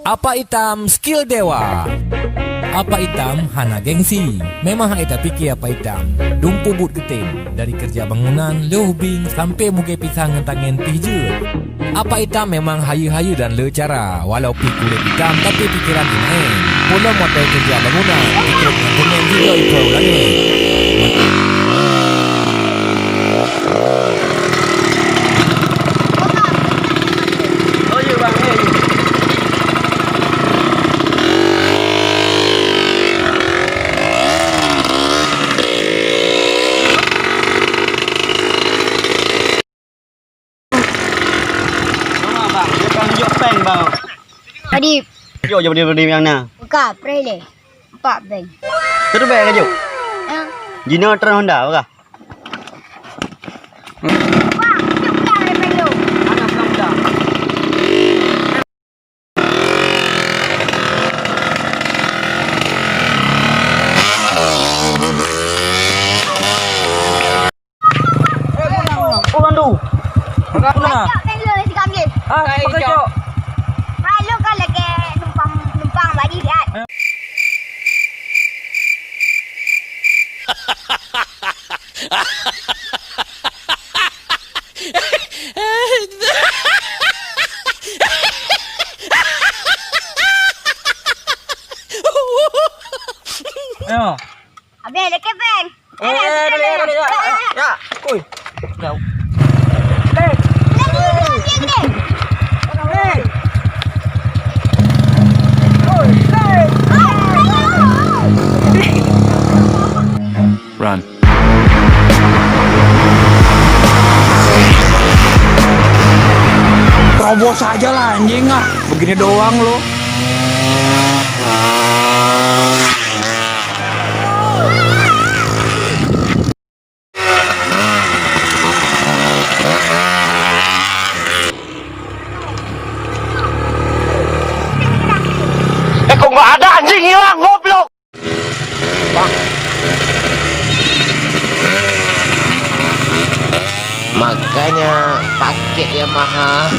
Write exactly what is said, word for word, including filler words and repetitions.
Apak Itam skill dewa. Apak Itam hana gengsi. Memang hai tapike Apak Itam. Dum peubuet geutem. Dari kerja bangunan, lheuh ubing, sampai mugée pisang ngon tangen pih jeuet. Apak Itam memang hayeue-hayeue dan le cara. Walau pih kulét itam, tapi pikeran imaén. Pulo moto kerja bangunan, pikeran ngon teumèn juga ipeurangée. Bang, dia kan tunjuk peng, bang. Tadi. Jok je benda-benda yang na. Buka, pray leh. Empat beng. Satu beng aja. Ya. Jina Trans Honda, apa? Bang, tunjuk pulang daripada tu. Mana pulang-pulang? Oh, bandu. Pajak peng lôn sikam jih. Ah, pakai cok. Hai, lôn kan lagèe numpang, numpang badi siat. Ya. Abeh, lekeh peng. Eh, eh, boleh, boleh, ya, ya, ya. Ui. Ya. Eh. Lagi, lagi, lagi. Eh. Ui, eh. Run. Terobos aja lah, anjing, ah. Begini doang lo. Eh, kok nggak ada, anjing, hilang, goblok. Makanya pakai Yamaha.